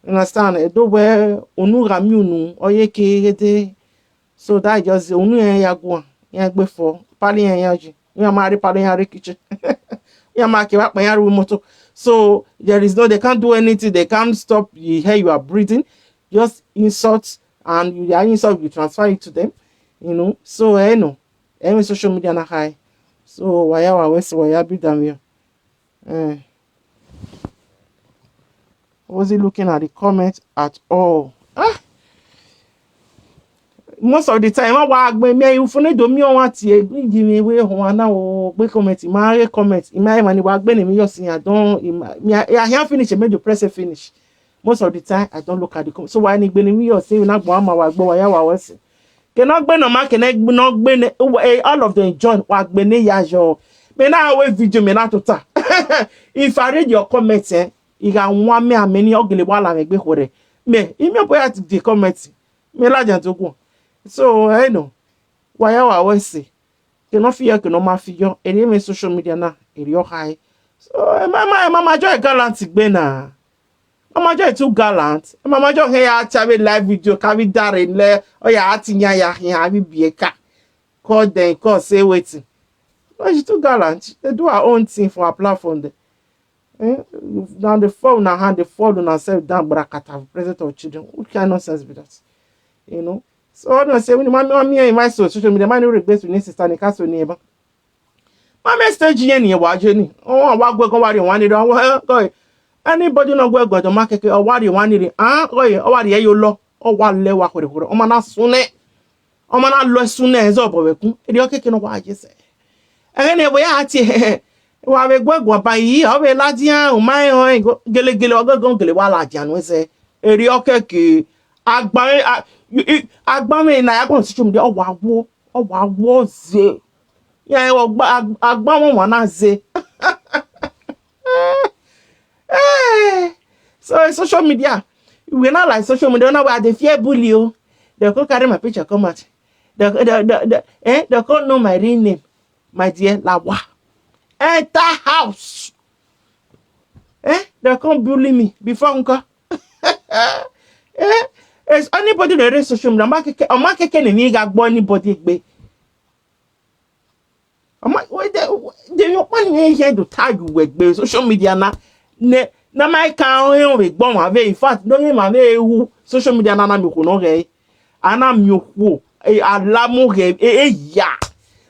Understand? Edo wẹ unu gha miẹn unu, ọ ye ke ghede. So that just unu iran ya guan, iran gbe fo, pali iran ya ji. Iran ma rre pali, iran rre kitchen. Iran ma ke vbe akpa, iran rre imoto. So there is no, they can't do anything, they can't stop the air you are breathing. Just insult, and you, their insult, you transfer it to them. You know, so, eh, no. Every social media na high. So waya wa wese, waya bi dami. Eh. Wasn't looking at the comment at all. Ah! Most of the time, I wa gbe mi, you fun do mi on what ye, give me away, ho na o, gbe comment, my comment, in my money, wa gbe ni mi yo sin, I don't, in my, me, I can't finish, I made you press a finish. Most of the time, I don't look at the comment. So why ni gbe ni mi yo sin, na gbo ama wa gbo wa ya wa wese. Ke nọ gbe nọ ma, ke nọ gbe nọ gbe ne, eh, all of them join, wa gbe ne ya yo. Me na we video, me na tota. If I read your comment, eh, I gha wan mẹ amẹ ni, ọ gele wa la mwẹ egbe khuẹrhẹ. Mẹ, I miẹn obọ ya the comment. Mẹ ladian do guan. So, eh, no. Wa ya wa wese. Ke nọ fi yọ, ke nọ ma fi yọ. Eni mwẹ social media na, eri ọ khae. So, eh, Mama, eh, Mama Joy gallant gbe na. Mama Joy too gallant. Mama Joy khan ya tie avbe live video, ka avbe dare lẹ, ọ ya tie iran ya khian avbe ibiẹka. Call them, call say wetin. But she too gallant. They do her own thing for her platform there. Eh? Now they fall una hand, they fall una self down, but I can't have present of children. What kind of nonsense be that? You know? So I don't say, when mommy, mommy, in my social media, mommy, regret with sister, ni ka so ni eba. Ma mẹ stage yẹn ni wa je ni. Ọ wa gbe gan wa rhie wan ni rre, ọ wa, eh, anybody nọ gu ẹguẹdẹ, ọ ma kẹkẹ, ọ wa rhie wan ni rre. Ah, ọ wa rhie yo lọ, ọ wa lẹ wa khuẹrhẹkhuẹrhẹ. Ọ ma na sunu, ọ ma na lọ sunu ẹzọ obọ vbe ẹkun. Erriọ keke ne ọ wa ye sẹ. Ẹghẹ ne ẹvbo ya tie, wa vbe gu ẹguẹdẹ ba yi, ọ vbe ladian, u ma rẹn ọnrẹn, gelegele, ọ gẹgẹ gele wa ladian nuẹn sẹ. Erriọ keke, agban, a, i, i, agban mwẹ na ya guan social media, ọ wa wo. Ọ wa wo ze. Iran rẹn vbe agba, agba wọn wan na ze. Eh, so, eh, social media, we not like social media. Now I dey fear bully o. They come carry my picture come out. They, they, they, they, eh, they come know my real name. My dear, Lawa. Enter house. Eh, they come bully me before nko. Eh, is anybody dey raise social media? Ọ ma keke, ọ ma keke ne emwi gha gbe anybody egbe. Ọ ma, we de, de yo pa ni ye do tag you we gbe social media na. Ne, na ma ka o he o vbe gbe ọmwa vbe. In fact, no ye ma vbe hu social media na, na miẹn okhuo nọ ghẹ. A na miẹn okhuo, eh, a la mu ghẹ, eh, eh, ya.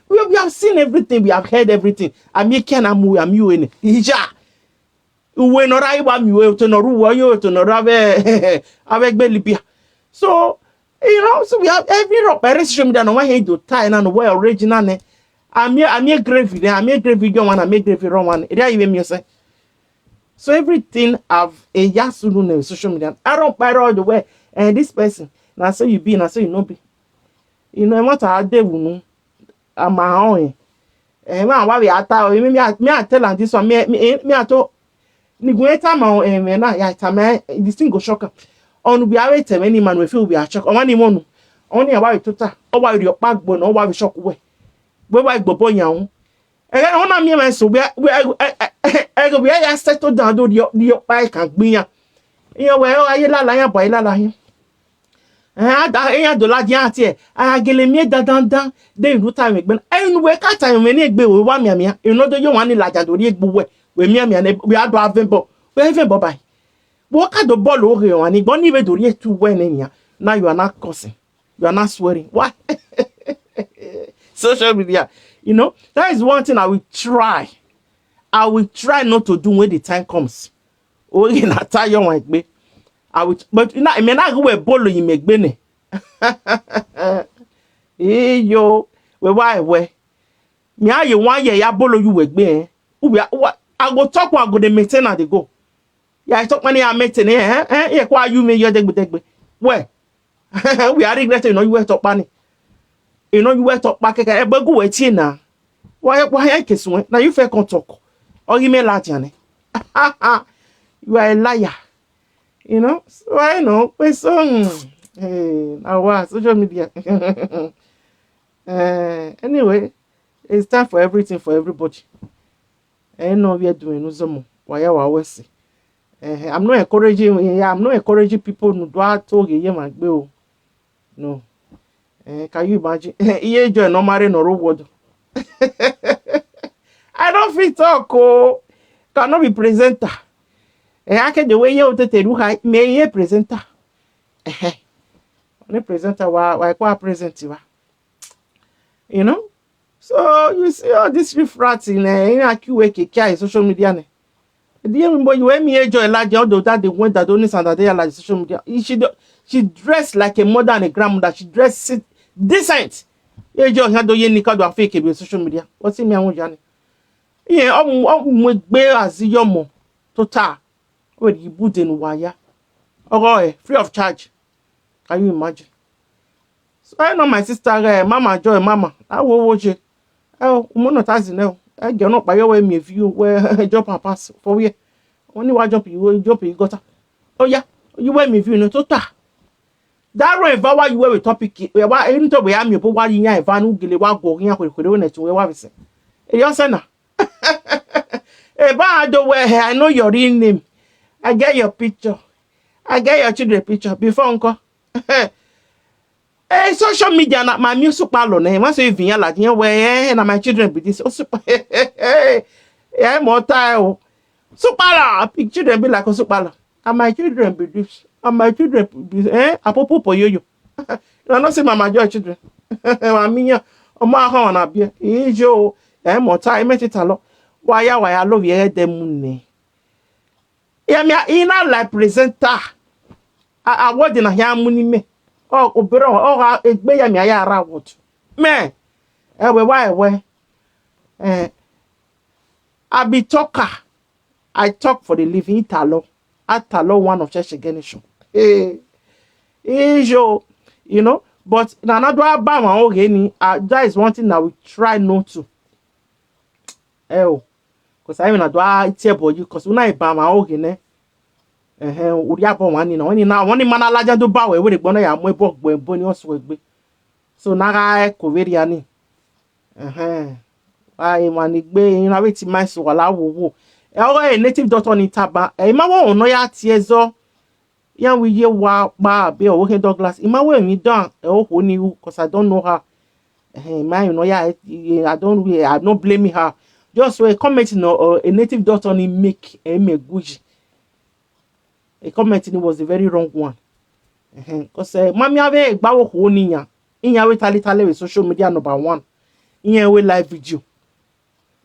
We, we have seen everything, we have heard everything. A miẹn ekia na mu, a miẹn uwẹ nẹ. Iya. Uwẹ ne ọ rre, wa miẹn uwẹ, otọ ne ọ rre uwẹ, ọ ye otọ ne ọ rre avbe, avbe egbe Libya. So, you know, so we have every rock by social media, no one hate to tie, na no we original nẹ. A miẹn, a miẹn gravy nẹ, a miẹn gravy yo one, a miẹn gravy run one. Area even me say. So everything have a yasunu on social media. I don't buy all the way. And this person, na so you be, na so you no be. You know, what I do, no. Ama họn ẹn. Ẹ, ma wa vbe a ta, me, me, me, I tell am this one, me, me, me, I told, ni gun e tama ẹmwẹ na, ya tama, this thing go shock am. Ọnu vbe avbe tẹmwẹ ni ma nu efe vbe a shock. Ọmwa ni mọ nu. Ọni a wa vbe tota, ọ wa vbe rhie ọkpa gbo na, ọ wa vbe shock wẹ. Wẹ wa gbe obọ yan ru. Ẹghẹ ne ọ na miẹn mwẹ so, wẹ, wẹ, ẹghẹ wẹ ya settle down do rhie, rhie ọkpa ẹkan gbe iran. Iran wẹ ọ gha ye lala, iran bu a ye lala hin. Ẹhẹn, a da, iran do ladian tie, a gha gele miẹn dandandan, de emwi ne u tama egbe na. Emwi ne uwẹ ka tama mwẹ ni egbe, wẹ wa mianmian. Emwi ne ọ do ye ọmwa ni ladian do rhie egbe uwẹ, wẹ mianmian nẹ, wẹ a do a vẹ obọ, wẹ vẹ obọ ba ẹe. Wẹ ọ ka do bọlọ oghe ọmwa ni, egbe ọnii vbe do rhie tu uwẹ nẹ nian. Now you are not cursing. You are not swearing. Why? Social media. You know, that is one thing I will try. I will try not to do when the time comes. Oghe na ta yọ wan egbe. I will, but na, mẹ na ghi wẹ bọlọ yi mẹ egbe nẹ. Iyo, wẹ wa ẹwẹ. Mẹ a ye wan ye ya bọlọ yi uwẹ egbe, eh. Uwẹ, uwa, I go talk one, I go dey maintain and dey go. Ya tọkpa ni a maintain, eh, eh, ye kwa yu mẹ yọ degbe degbe. Wẹ, we are regret, you know, you were tọkpa ni. You know, you were tọkpa kẹkẹ, ẹgbẹ gu wẹ tie na. Why, why I case when? Now you fair can talk. Or you may ladian. You are a liar. You know? So I know. But so, hmm, hey, now what? Social media. Eh, anyway, it's time for everything for everybody. Ẹ nọ vbe ẹdun enu zọmọ, wa ya wa wẹ ẹse. Eh, I'm not encouraging, I'm not encouraging people ne do a to ghe ye ma gbe o. No. Eh, can you imagine? Iye Joy nọ ma rre nọ rre owọdọ. I don't fit talk o. Cannot be presenter. Eh, I can the way you tete ru khai, me ye presenter. Eh, ni presenter wa, wa kwa present wa. You know? So you see all this riffraff in, eh, in a Q A K K in social media ne. The young boy, you hear me enjoy like the other, the one that don't understand that they are like social media. She do, she dressed like a mother and a grandmother. She dressed decent. Enjoy her do ye nika do fake it with social media. What's in me? I want Johnny. Yeah, um, um, we be as your mom. Total. Wẹ rhie ibude ne uwa ya. Ọghọe, free of charge. Can you imagine? So, I know my sister, eh, Mama Joy, Mama, I will watch it. Oh, umo no tazi now. I get no by your way, me view where jump her pass for we. Only one jump you, jump you got. Oh, yeah, you wear me view no tota. That room, if I were you, we topic, we were into we are me, but what you have, and who gilly, what go, you know, we next to we were saying. You say na. Eba do where I know your real name. I get your picture. I get your children picture before uncle. Eh, social media na my music palo ne. Once you even like you where, eh, na my children be this. Osupa. Yeah, more time. Supala, pick children be like Osupala. And my children be this. And my children be, eh, apopo poyoyo. You are not see Mama Joy children. Mamiya, ọmọ ahọn na bie. Ijo, eh, mota, eh, meti talo. Waya, waya, love you, eh, dem ne. Yeah, me, I na like presenter. I, I what in a here money me. Oh, obero, oh, egbe ya me, I ara what. Me. Eh, we, why, we? Eh, I be talker. I talk for the living. Italo. Atalo one of Church Generation. Hey. Ijo, you know, but na na do aba wan oghe ni, uh, that is one thing that we try not to. Eh, oh. Because I even do a tie boy you, because una ba wan oghe ne. Eh, eh, uri abo wan ni na, oni na, oni mana la jan do ba we, we de gbona ya mu ebo gbe ebo ni osu egbe. So na gha ko vbe ria ni. Ẹhẹn. Wa emwa ni gbe iran vbe ti ma eso wa la wo wo. Ẹ ọghe native doctor ni taba. Ẹ ima wo no ya tie zọ. Iran wi ye wa kpa be o khe Douglas. Ima wo emwi dan ẹ okhuo ni ru, 'cause I don't know her. Ẹhẹn, ima emwi nọ ya, I don't really, I don't blame her. Just so a comment no, uh, a native doctor ni make ẹ mẹ guyi. A comment ni was a very wrong one. Ẹhẹn, 'cause, eh, ma miẹn avbe egbe okhuo ni yan, iyan vbe tale tale vbe social media number one. Iyan vbe live video.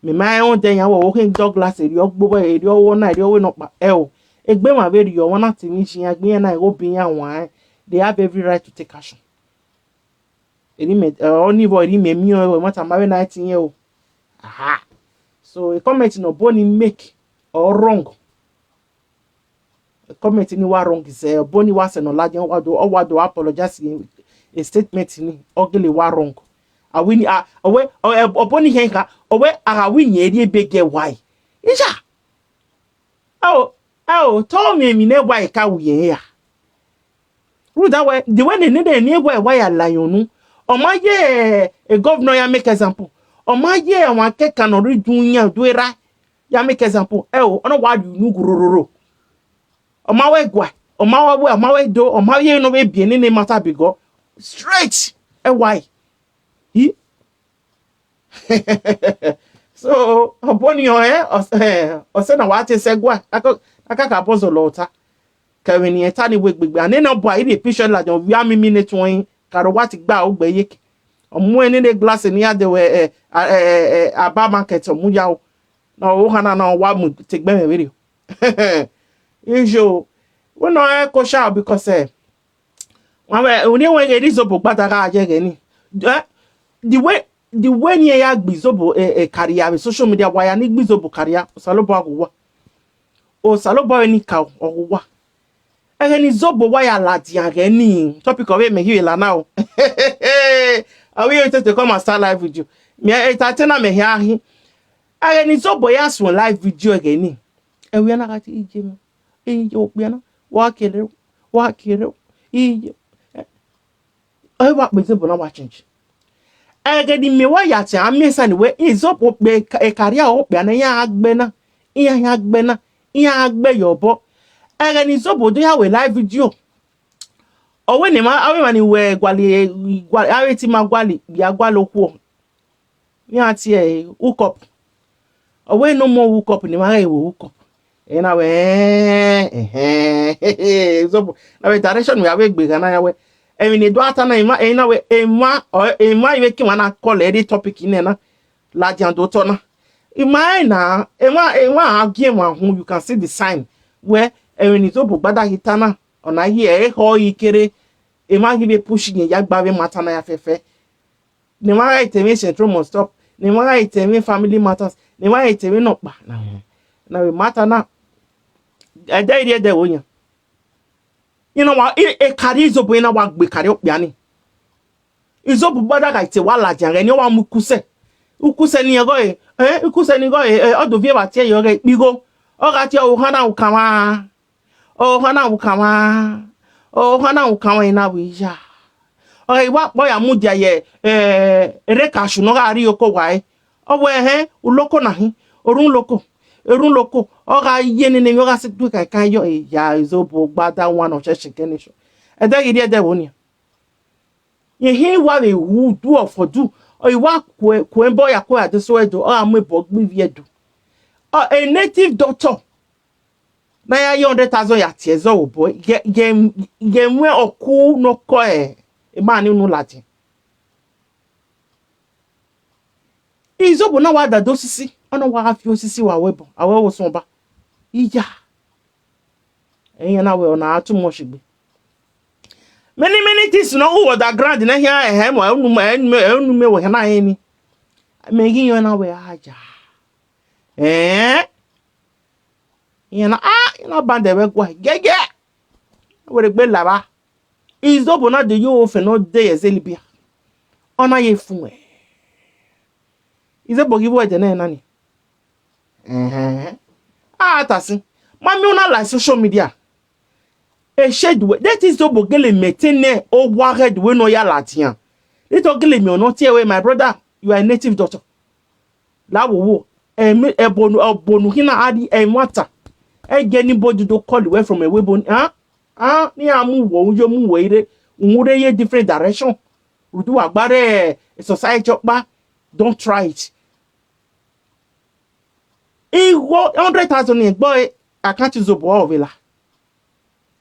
Mẹ ma rẹn odẹ yan wẹ, okhe Douglas, erriọ gbe uwẹ, erriọ ọvbọ na, erriọ ọvbọ nọkpa. Ẹ o, egbe emwa vbe rriọ, ọmwa na te emwi iye iran, egbe iran na, igho be iran wan, they have every right to take action. Eni mẹ, eh, ọni vbọ, eni mẹ miẹn ọnrẹn, wẹ ma tama vbe na ẹtin yẹn o. Aha. So, a comment ne Oboni make or wrong. A comment ni wa wrong is, eh, Oboni wa sẹ ne ọ ladian, ọ wa do, ọ wa do apologize in a statement ni, ọ gele wa wrong. A win, a, ọ wẹ, ọ, eh, Oboni hẹn kha, ọ wẹ, a gha win yẹn rhie ebe gie wa. Isha. Ao, ao, te ọ mwẹ emwi ne wa ka ru yẹn ra? Rhunmwuda wẹ, the way ne nene ni wa, wa ya la yọn unu. Ọ ma ye, eh, governor ya make example. Ọ ma ye ọmwa kẹkan ne ọ rre idun yan do erha. Ya make example, ẹ o, ọ na wa rhie unu gurororo. Ọ ma wẹ guae, ọ ma wẹ wẹ, ọ ma wẹ do, ọ ma ye ne ọ vbe biẹ nene matter bigọ. Straight, ẹ wa yi. Hi. So, ọ bọ ni ọ ẹ, ọ sẹ na wa te sẹ gua, aka ka bọ zọlọ ọta. Kẹvbe ne irẹn ta ni wẹ gbegbe, a nene ọ bọ a i rhie picture ladian, ovbi amimi ne tuẹn, karo wa ti gba ogbe yeke. Ọ mu ẹn nene glass ne iran de wẹ, ẹ, a, ẹ, ẹ, ẹ, Aba market, ọ mu ya o. Na ohan na, na wa mu te egbe mwẹ vberriọ. Ijo, wẹ nọ ẹ ko sha because, ẹ, wa wẹ, uni wẹ ghe ne Izobo gbada gha ye ẹghẹ ni. Eh, the way, the way ne iran ya gbe Izobo, eh, eh, carry vbe social media, wa ya ni gbe Izobo carry, Osanobua ghe uwa. Osanobua vbe ni ka ọ ghe uwa. Ẹghẹ ne Izobo wa ya ladian ẹghẹ ni, topic ọvbe mẹ ghi vbe la na o. Ọ vbe tete come and start live video. Mẹ entertainer mẹ hia hin. Ẹghẹ ne Izobo ya suẹn live video ẹghẹ ni. Ẹvbo iran na gha tie iye mẹ. Iye okpia na. Wa kere, wa kere. Iye. Ọ wa kpe Izobo na wa change. Ẹghẹ ne imẹ wa ya tẹ a miẹn sani wẹ Izobo kpe e carry okpia na, iran gha gbe na, iran ya gbe na, iran gha gbe ye obọ. Ẹghẹ ne Izobo do ya wẹ live video. Ọ wẹ ne ma, avbe emwa ni wẹ guali, guali, avbe te ima guali, ya guali okhuo. Iran tie hook up. Ọ wẹ no more hook up, ne ima ghẹ wẹ hook up. Ena wẹ, ẹhẹn, Izobo, na wẹ direction wẹ a vbe gbe gha na ya wẹ. Emwi ne do ata na, emwa, ena wẹ, emwa, ọ, emwa ivbe ke emwa na call ẹre topic nẹ na. Ladian do otọ na. Ima ẹre na, emwa, emwa a gie emwa uhunmwu, you can see the sign. Wẹ, emwi ne Izobo gbada ghi ta na, ọ na ye ẹre khọ yi kere, emwa ghi vbe push yin ya gba vbe matter na ya fẹfẹ. Ne emwa gha tẹ emwi Central must stop, ne emwa gha tẹ emwi family matters, ne emwa gha tẹ emwi nọkpa. Na wẹ, na wẹ matter na, ẹdẹ i rhie ẹdẹ vbe oyan. Iran na wa, e, e carry Izobo, iran na wa gbe carry okpia ni. Izobo gbada gha te wa ladian ẹghẹ ni, ọ wa mu ikusẹ. Ikusẹ ni ẹghọ e, eh, ikusẹ ni ẹghọ e, eh, ọ do viẹ vbe a tie yọ ghe ikpigho. Ọ gha tie ohan na ukamwa. Ohan na ukamwa. Ohan na ukamwa ena vbe iya. Ọ ghe wa kpọ ya mudia ye, eh, ere cashew ne ọ gha rrie oko wa e. Ọ wẹ ẹhẹn, uloko na hin, orhunmwuloko, orhunmwuloko, ọ gha ye nene emwi, ọ gha sẹ du kaikan yọ, eya Izobo gbada wan ne ọ chẹchẹ kẹ nation. Ẹdẹ ghi rhie ẹdẹ vbe oyan. Rẹn hin wa vbe hu udu ọfọdu, ọ i wa kue, kue ẹbọ ya kue Adesuẹdo, ọ gha mu ẹbọ gbe ivbi Ẹdo. Ọ, a native doctor, na ya ye hundred thousand ya tie ẹzọ vbe obọ, ye, ye, ye mu ọku ne ọ kọ, ẹ, emwa ni unu ladian. Izobo na wa dada osisi, ọ na wa gha fi osisi wa wẹ ẹbọ, a wẹ vbe osọn ọba. Iya. Ẹyan na wẹ ọna too much egbe. Many, many things ne ọ gu vbe underground ne khian ẹhẹ mọ, ẹ unu mẹ, ẹ unu mẹ, ẹ unu mẹ wẹ khian na rẹn ni. Mẹ ghi yọn na wẹ a ya. Ẹn? Iran na, ah, iran na bande vbe ẹguae gẹgẹ. Wẹ rhe gbe la vba. Izobo na de ye ofẹn ne ọ de ye Zelibia. Ọ na ye fun ẹ. Izobo ghi vbe ẹdẹ nẹ na ni. Ẹhẹn. A ta sin. Ma miẹn una la social media. E shade wẹ, that is Izobo gele maintain nẹ owa ghẹ do wẹ ne ọ ya ladian. Izobo gele miẹn ọna tie wẹ, my brother, you are a native doctor. La wo wo, ẹmẹ, ẹbọ nu, ẹbọ nu khin na a rhie ẹmwata. Ẹ gie anybody do call wẹ from ẹvbo ebo ni, ah, ah, ne iran mu wẹ, u yo mu wẹ ire, u rre ye different direction. Rhunmwuda wa gba rre, eh, society ọkpa, don't try it. Igho hundred thousand ni ẹgbọ account Izobo ọ vbe la.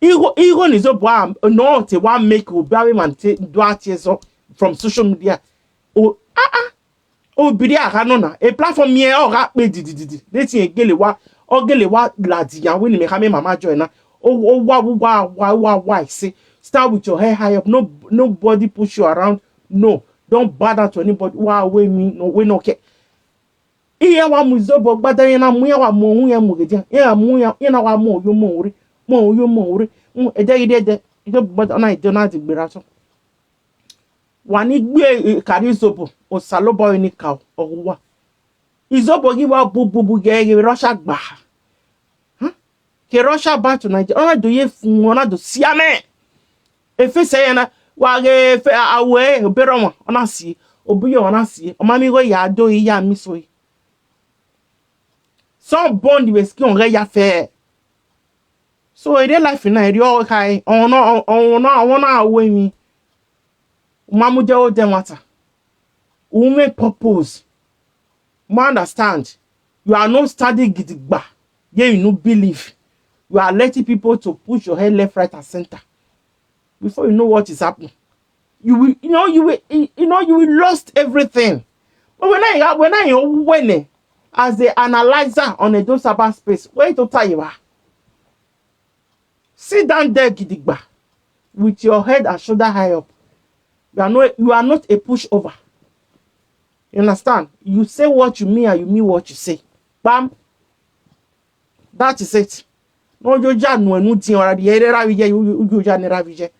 Igho, igho ni Izobo a, nọ te wa make obọ avbe emwa te do a tie ẹzọ from social media. O, ah, ah. Obìrì a gha nọ na, e platform yẹn ọ gha kpe didididi. Vbe te irẹn gele wa, ọ gele wa ladian wẹ ne imẹ khama mama joy na. O, o wa, wa, wa, wa, wa, wa, say, stand with your head high up. No, nobody push you around. No, don't bow down to anybody. Wa wẹ mi, no, we no care. Iran wa mu Izobo gbada, iran na mu, iran wa mu ohun iran mu ghe dia. Iran mu iran, iran na wa mu oyo mu ore, mu oyo mu ore. Mm, ẹdẹ ghi rhie ẹdẹ, Izobo gbada na ẹdẹ na di gberra sọ. Wa ni gbe, eh, carry Izobo, Osanobua ni ka ọ ghe uwa. Izobo ghi wa bu bu bu ghe ghe Russia gba. Huh? Ke Russia back to Nigeria, ọ na do ye fun, ọ na do si amẹ. E face ẹre na, wa ghe fe, a, a wẹ obere ọmwa, ọ na si. Obi ye ọmwa na si, ọ ma miẹn igho ya do, iya mi so. Some bond vbe skin ọghẹ ya fẹ. So, e real life na, erriọ khae, ọmwa na, ọmwa na, ọmwa na ru emwi. U ma mu de odẹ ẹmwata. U mwẹ purpose. Ma understand. You are not standing gidigba. Yeah, you no believe. You are letting people to push your head left, right, and center. Before you know what is happening, you will, you know, you will, you know, you will lost everything. But when I, when I, when as the analyzer on a Edo Saba space, where to tell you are? Sit down there, gidigba, with your head and shoulder high up. You are not, you are not a pushover. You understand? You say what you mean and you mean what you say. Bam. That is it. No, you just know, no thing already. You don't have, you, you, you just never have.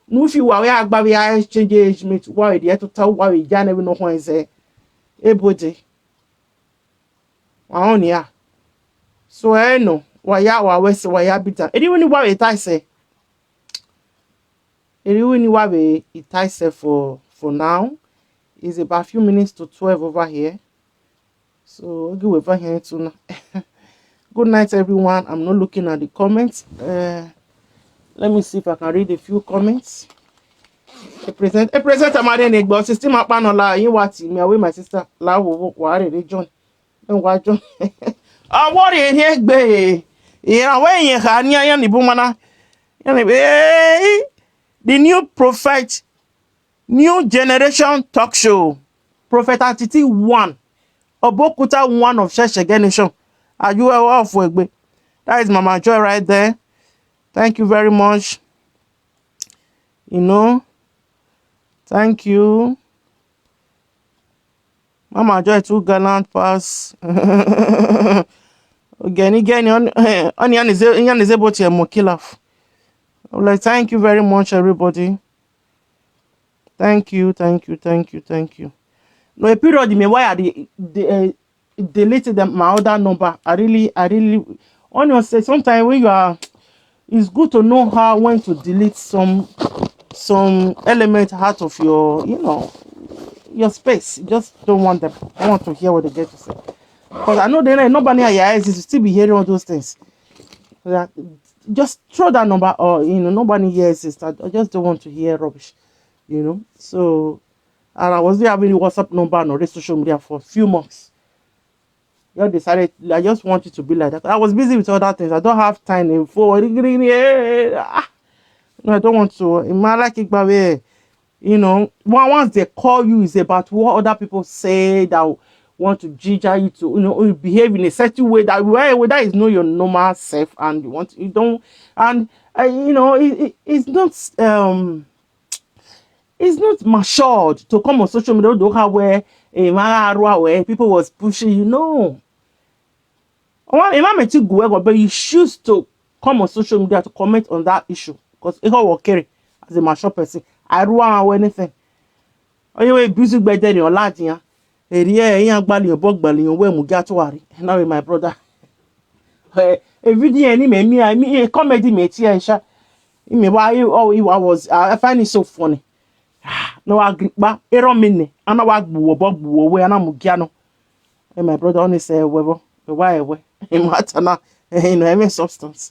No, if you are, we are, but we are exchange age mate. Why the tota? Why we just never know when say, hey, buddy. Wa họn nia. So, eh, no. Wa ya, wa wẹ sẹ, wa ya bi dan. Erriọ wẹ ne I wa vbe ta sẹ. Erriọ wẹ ne I wa vbe ta sẹ for, for now. It's about few minutes to twelve over here. So, I'll give a here too now. Good night, everyone. I'm not looking at the comments. Uh, let me see if I can read a few comments. A present, a present, I'm adding it, but system up on la. You what me away, my sister. La wo wo wa re re John. And wa John. I worry here gbe. Yeah, where you can, yeah, yeah, ni bumana. Yeah, eh, the new prophet, new generation talk show. Prophet Atiti one. Obokuta one of Sheshege Nation. Are you off, Egbe? That is Mama Joy right there. Thank you very much. You know, thank you. Mama Joy too gallant pass. Again, again, on, on, on is, on is able to mo kill off. I'm like, thank you very much, everybody. Thank you, thank you, thank you, thank you. No, a period me why I de-, de-, uh, deleted them, my other number. I really, I really, honestly, sometimes when you are, it's good to know how, when to delete some, some element out of your, you know, your space. You just don't want them. I want to hear what they get to say. Because I know they, nobody here is still be hearing all those things. That, just throw that number, or, you know, nobody here exists. I, I just don't want to hear rubbish, you know. So, and I wasn't having a WhatsApp number nor social media for a few months. I decided, I just want it to be like that. I was busy with other things. I don't have time for, ah, no, I don't want to. In my, like, it, you know, one, once they call you, is about what other people say that want to ginger you to, you know, you behave in a certain way that, well, that is not your normal self, and you want, you don't, and, uh, you know, it, it, it's not, um, it's not matured to come on social media, do how where, eh, where people was pushing you. No. Ọmwa, emwa mẹ ti gu ẹghẹ, but you choose to come on social media to comment on that issue, 'cause ehọ wọ kere as a mature person. I ru or anything. Oye we busy gbẹdẹ ni ọ ladian. Erriọ iran gbalẹ obọ gbalẹ wẹ mu gia tuari. Now, my brother. Eh, a video ni me, me, me, eh, comedy me tie sha. Me wa, oh, I was, I find it so funny. No wa gri kpa, erọ me nẹ, ana wa gbuwọ obọ gbuwọ wẹ, ana mu gia nọ. Eh, my brother, honest, eh, wẹ vbọ, wẹ wa ẹwẹ. Matter na, eh, you know, every substance,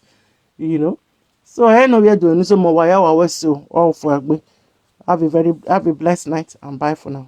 you know. So, eh, no, we are doing so more. Why our West so all for agbe. Have a very, have a blessed night and bye for now.